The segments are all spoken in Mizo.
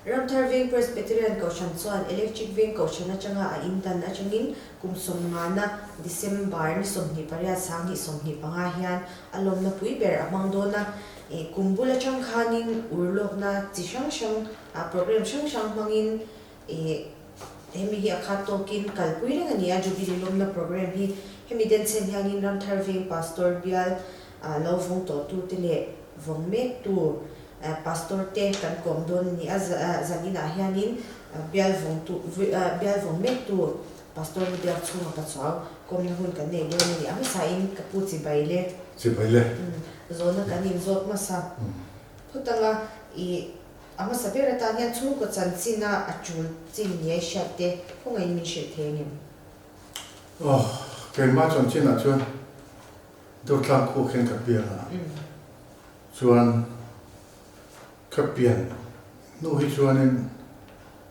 Ramthar Veng Presbyterian Kohhran chuan Electric Veng Kohhran atanga a indan atangin kum sawmngana December ni 28 2025 hian a lawmna pui ber a hmang dawn a. Kum bul atang khanin urlawkna chi hrang hrang, program hrang hrang hmangin hemi hi a khat tawkin kalpui reng a ni a, Jubilee lawmna program hi hemi denchhen hianin Ramthar Veng Pastor bial lo vawng tawhtute leh vawng mektu Pastor te kan kawm dawn a ni a, zan inah hianin bial vawngtu bial vawng mektu Pastor ni biak chhunga ka chuau kawmna hun kan nei dawn a ni. A hmasain ka pu chibai le. Chibai le. Zawhna kan inzawt hmasa phawt anga i a hmasa ber atan hian chhungkaw chanchina a tul chin nia i hriat te khawngaihin min hrilh thei ang em? Aw, keimah chanchinah chuan Durtlang khua khian ka piang a. Chuan ka pian hnu hi chuanin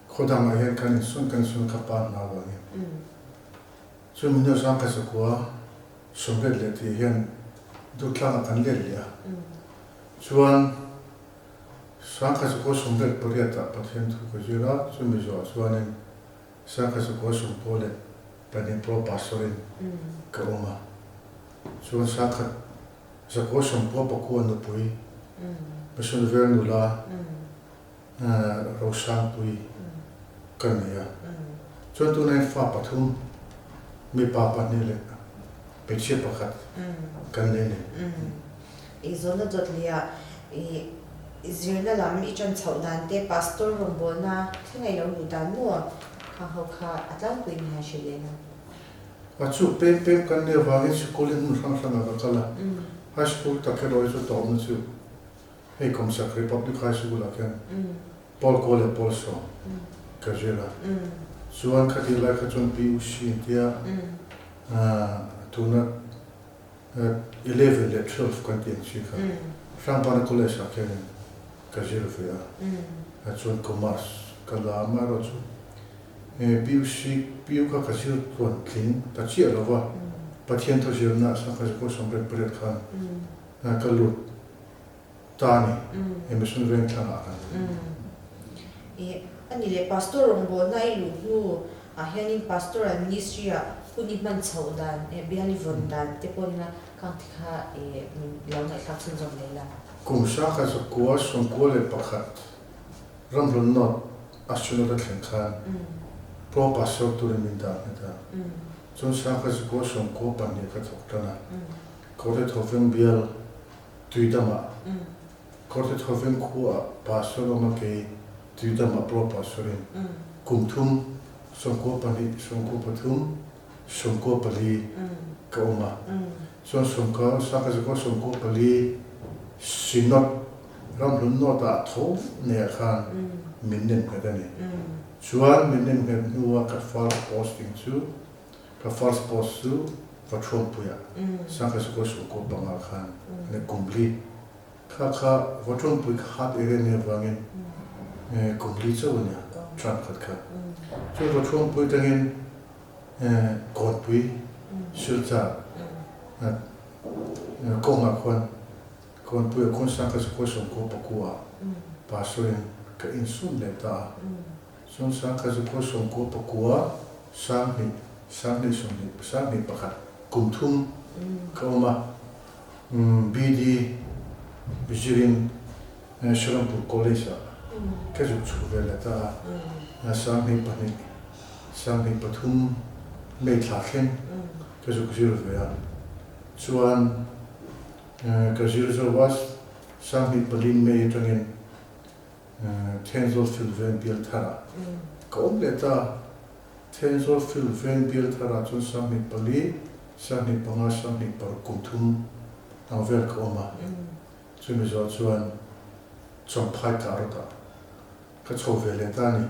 khaw dangah hian kan insawn kan insawn ka pa hna avangin chu min hnu sang ka zakua 80 leh tih hian Durtlangah kan let leh a. Chuan 1988 ah Pathian thu ka zir a, chumi zawhah chuanin 1992 Pro Pastor-in ka awm a. Chuan 1999 nupui Mission Veng nula Rosangpui ka nei a. Chuan tunah hian fa pathum, mipa pahnih leh hmeichhia pakhat kan nei a ni. I zawhna dawt leh i zirna lam i ṭan chhoh dan te, Pastor rawngbawlna thlenga i lo luh dan maw? Khang ho kha a tlangpuiin i han hrilh leh ang. A chu peng peng kan nih avangin sikul in hmun hrang hrangah ka kal a, High School tak erawh hi chu tawpna chu hei Kawmsak Republic High School ah khian Pawl Kaw leh Pawl Sawm ka zir a, chuan khatih lai kha chuan PUC an tia tuna 11 leh 12 kan tih ang chi kha Hrangpana College ah khianin ka zir ve a, chuan Commerce ka la a, amaherawhchu PUC, PU kha ka zir tuan tling ta chiah lo va, Pathian thaw zirna 1988 khan ka lut ta a ni, he Mission Vengthlangah khan. Ih, a ni leh Pastor rawngbawlna i luh hnu ah hianin Pastoral Ministry ah hun i hman chhoh dan, bial i vawn dan te pawhin a khang te kha min lo ngaihthlak chhunzawm leh la. Kum 1991 Ramhlun North a Synod a thlen khan Pro Pastor turin min dah nghet a, chuan 1992 ka thawk tan a, Kawrte Thawveng bial Tuidamah, Kawrte Thawveng khuaah Pastor awm a kei Tuidamah Pro Pastor-in kum thum, 92, 93, 94 ka awm a, chuan 1994 Synod Ramhlun North-ah tho neiah khan min nem nghet a ni. Chuan min nem nghet hnua ka first posting chu, ka first post chu Vathuampuiah, 1995 khan a ni kum li. Kha kha Vathuampui kha hard area nia avangin kum li chauh a nia, term khat kha. Chuan Vathuampui atangin Kawnpui, Silchar, kawngah khuan Kawnpuia khawn 1994 Pastor-in ka insum leh ta a. Chuan 1999 sanghnih sanghnih sawmhnih sanghnih pakhat kum thum ka awm a. BD zirin Shillongpur College-ah ka zuk chhuh ve leh ta a. 2002 2003 May thla thleng ka zuk zir ve a. Chuan Ka zir zo a, 2004 May atangin Thenzawl Field Veng bial tharah ka awm leh ta. Thenzawl Field Veng bial tharah chuan 2004, 2005, 2006 kum thum ang vel ka awm a. Chumi zawh chuan Champhai Karot-ah ka chho ve leh ta a ni.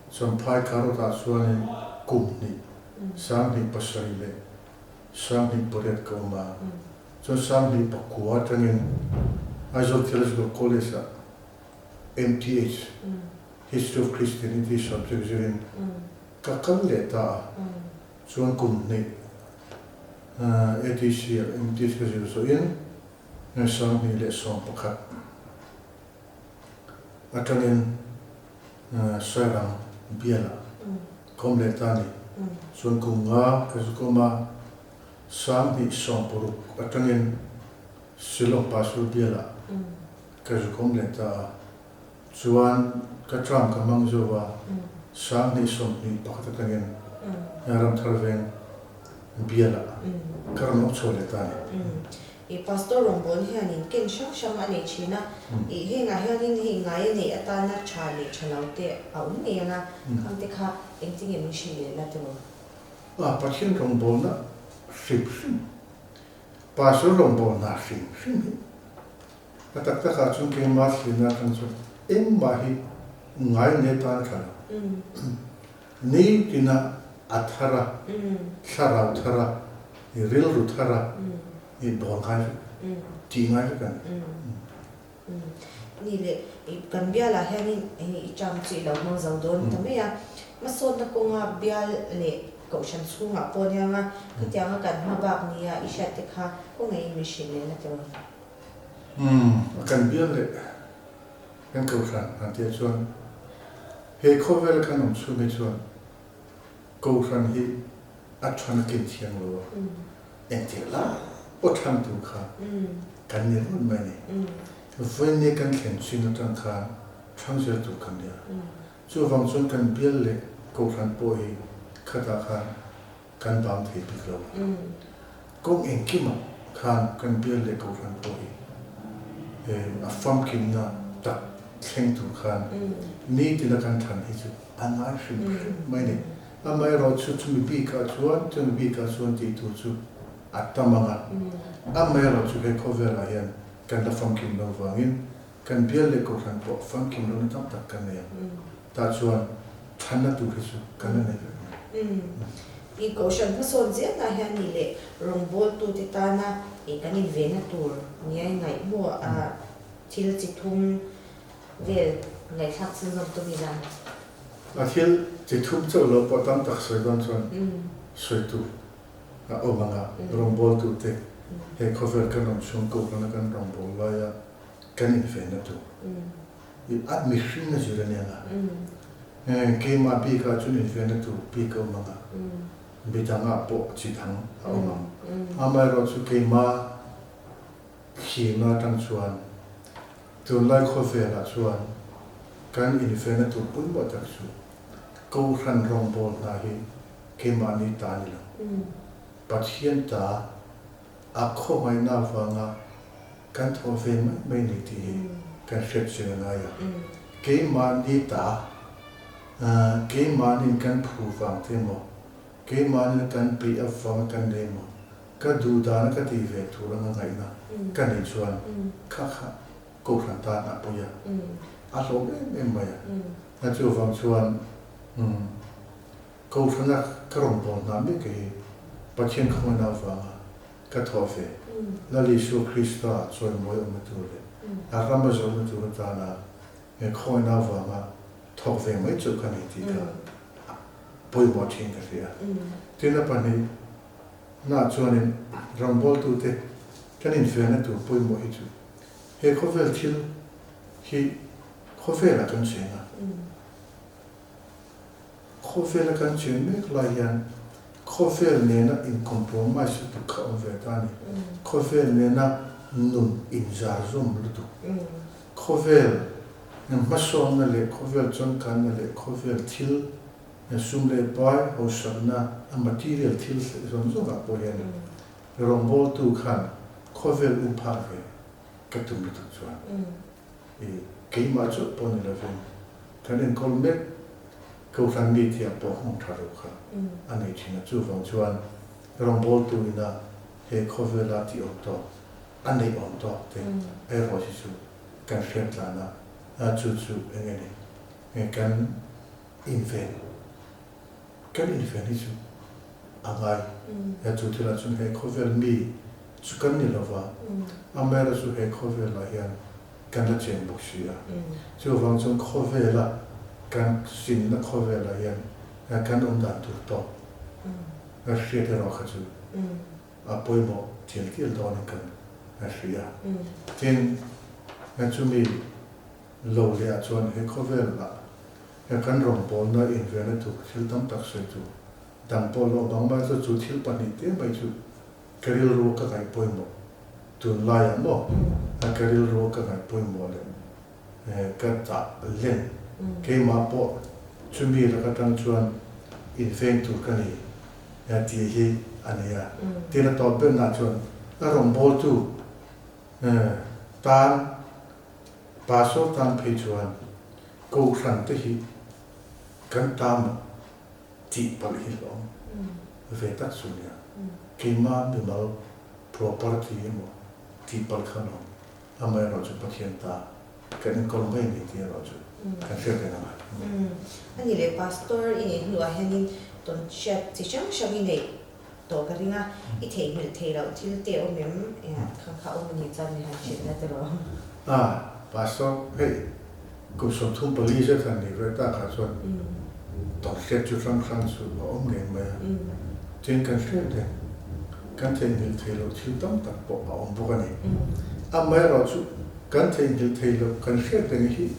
Champhai Karot-ah chuanin kum hnih, 2007 leh 2008 ka awm a. Chuan 2009 atangin Aizawl Theological College-ah MTH, History of Christianity subject zirin ka kal leh ta a. Chuan kum hnih ATC-ah MTH ka zir zawhin 2011 atangin Sairang bialah ka awm leh ta a ni. Chuan kum nga ka zuk awm a, 2016 atangin Shillong Pastor bialah ka zuk awm leh ta a. Chuan ka term ka hmang zo a, 2021 atangin Ramthar Veng bialah ka rawn awm chhuah leh ta a ni. I pastor rawngbâwl hianin ken hrang hrang a nei thin a, i hengah hianin hei ngai a neih atana tha leh tha lo te a awm ngei ang a, khang te kha engtinge min hrilh leh la tiraw? A, Pathian rawngbâwlna hrim hrim, pastor rawngbâwlna hrim hrim hi a tak takah chuan keimah thlirna atang chuan engmah hi ngai nei atan a tha lo. Nitina a thar a, thlarau thar a, i rilru thar a, i bawl ngai vek, tih ngai vek a ni. Ni leh, i kan bialah hianin i term chu i lo hmang zo dawn ta mai a, hmasawnna kawnga bial leh kohhran chhungah pawh nia nga, khatianga kan hma bak nia i hriat te kha kawngaihin min hrilh leh la tiraw? Umm, kan bial leh Kan kohhran han tih ah chuan he khawvel kan awm chhung hi chuan kohhran hi a than a ken thiang lo a, engtik lai pawh than tur kha kan ni run mai a ni. Vawiin kan thlen chin atang khan thang zel tur kan ni a, chuvang chuan kan bial leh kohhran pawh hi khatah khan kan bang thei bik lo a. Kawng engkimah khan kan bial leh kohhran pawh hi a famkimna tak thleng tur khan nitina kan thlan hi chu a ngai hrim hrim mai a ni. Amaherawhchu chumi bikah chuan chumi bikah chuan tih tur chu a tam ang a. Amaherawhchu he khawvelah hian kan la famkim lo vangin kan bial leh kohhran pawh famkim lohna tam tak kan nei ang. Tah chuan thanna tur hi chu kan la nei vek mai. I kohhran hmasawn zelnah hian ni leh rawngbawltute tana kan invenna tur nia i ngaih maw a thil chi thum vel ngaihthlak chhunzawm tum ila. A thil chi thum chauh lo pawh tam tak sawi dawn chuan sawi tur a awm ang a, rawngbawltute he khawvel kan awm chhung kohhrana kan rawngbâwl laia kan invenna tur. A mihring a zir a nia nga. Keimah bikah chuan invenna tur bik a awm ang a, midangah pawh chi dang a awm ang. Amaherawhchu keimah thlirna atang chuan tunlai khawvelah chuan kan invenna tur pawimawh tak chu Kohhran rawngbâwl hna hi keimahni ta a ni lo. Pathian ta a khawngaihna avanga Kan thawh ve mai mai ni tih hi kan hriat chian a ngai a. Keimahni ta, keimahniin kan phu vang te emaw, keimahniin kan peih avanga kan nei emaw, ka duh dana ka tih ve tur anga ngaihna ka neih chuan kha kha Kohhran tan a pawi a, a hlawm em em mai a. A chuvang chuan Kohhrana ka rawn bawl hna mek hi Pathian khawngaihna avanga Ka thawh ve. Lal Isua Krista chawimawi awmna tur leh a rama zawhna tur atana he khawngaihna avanga thawk ve mai chu ka ni tih kha a pawimawh thin ka hria. Tin a pahnihna chuanin rawngbawltute kan infiahna tur pawimawh hi chu he khawvel thil hi khawvelah kan cheng a. Khawvela kan chen mek lai hian khawvel nena in-compromise lutuk kha awm ve ta a ni. Khawvel nena nun inzarzawm lutuk. Khawvel hmasawnna leh khawvel changkanna leh khawvel thil sum leh pai hausakna a material thil zawng zawngah pawh hian rawngbawltu khan khawvel umphak ve ka tum lutuk chuan i keimah chauh pawh ni lovin kan enkawl mek Kohhran mi thiam pawh hmang tha lo kha a nei thin a, chuvang chuan rawngbawltu ina he khawvela tih awm tawk, a neih awm tawk te erawh hi chu kan hriat tlan a, chu chu eng nge ni kan inven. Kan infen hi chu a ngai. He chu thilah chuan he khawvel mi chu kan ni lova, amaherawh chu he khawvelah hian kan la cheng bawk si a. Chuvang chuan khawvela kan sinna khawvelah hian kan awm dan tur tawk hriat erawh kha chu a pawimawh tial tial dawnin kan hria. Tin, chumi lo lehah chuan he khawvelah. Kan rawngbawlna invenna tur thil tam tak sawi tur dang pawh lo bang mai chu chu thil pahnihte mai chu ka rilru ka ngaih pawimawh tunlaiah maw ka rilru ka ngaih pawimawh leh ka dah len keimah pawh chumi lak atang chuan inveng tur ka ni tih hi a ni a. Tin a tawp bernaah chuan a rawngbawltu tan Pastor tan phei chuan Kohhran te hi kan ta maw tih palh hi hlawm ve tak chu nia. Keimah mimal property emaw tih palh kha lawm. Amaherawh chu Pathian ta kan enkawl mai a ni tih erawh chu kan hriat reng a ngai. A ni leh Pastor i neih hnuah hianin tawn hriat chi hrang hrang i neih tawh ka ring a, i theihnghilh theih loh thil te awm em? Kha kha awm a nih chuan mi han hrilh na tiraw? A, Pastor, hei kum 34 zet han nih ve tak ah chuan tawnhriat chu hrang hrang chu a awm ngei mai a, tin kan hriat reng, kan theihnghilh theih loh thil tam tak pawh a awm bawk a ni. Amaherawhchu kan theihnghilh theih loh kan hriat reng hi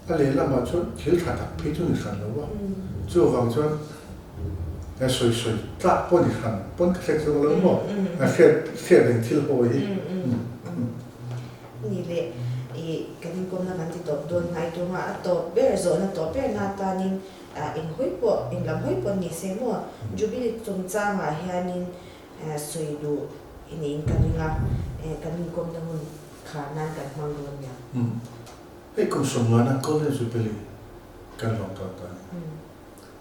A lehlamah chuan thil tha tak phei chu ni hran lo a, chuvang chuan a sawi sawi tlak pawh ni hran pawn ka hriat chuang lo maw, a hriat hriat reng thil haw hi. Ni leh i kan inkawmna kan ti tawp dawn hnai tum a, a tawp ber zawhna tawp ber na atanin eng hawi pawh eng lam hawi pawh ni se maw Jubilee chungchangah hianin sawi duh i niin ka ring a, kan inkawmna hun khar nan kan hmang dawn nia. Hei kum sawmngana Golden Jubilee kan lawm dawn ta a ni.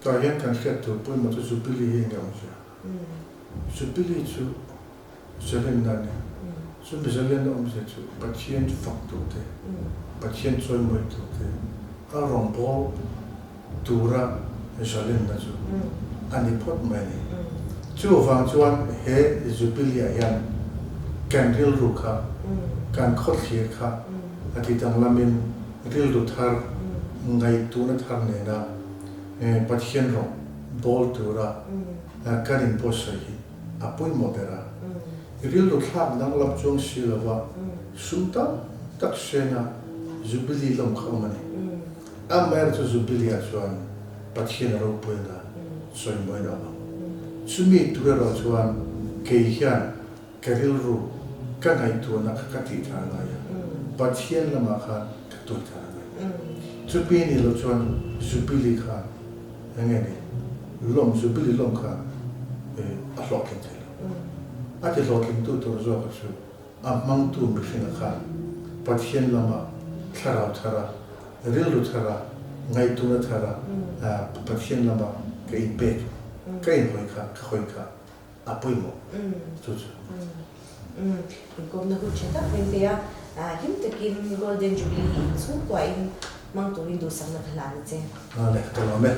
Tah hian kan hriat tur pawimawh chu Jubilee hi enge awmzia? Jubilee chu zalenna a ni. Chumi zalenna awmzia chu Pathian fak tur te, Pathian chawimawi tur te, a rawngbâwl tura zalenna chu a ni phawt mai a ni. Chuvang chuan he Jubilee-ah hian kan rilru kha, kan khawthlir kha a ti danglamin rilru thar, ngaihtuhna thar nena Pathian rawng bawl tura kan inbuatsaih hi a pawimawh ber a. Rilru thlak danglam chuang si lova sum tam tak sena Jubilee lawm kha awm a ni. Amaherawhchu Jubilee-ah chuan Pathian a ropuina sawimawiin a awm ang. Chumi tur erawh chuan kei hian ka rilru ka ngaihtuahna kha ka tih thar a ngai a, Pathian lamah khan ka tuai thar a ngai. Chumi nih loh chuan Jubilee khan eng nge ni lawm Jubilee lawm khan a hlawhtling thei lo. A ti hlawhtlingtu tur zawka chu A hmangtu mihringa khan Pathian lama thlarau thara, rilru thara, ngaihtuhna thara Pathian lama ka inpek, ka inhawi kha, ka hawi kha a pawimawh chu chu. Inkawmna hun tha tak min pe a, hlim takin Golden Jubilee hi inchhungkuain hmang turin duhsakna ka hlan a che. Aw le, ka lawm e.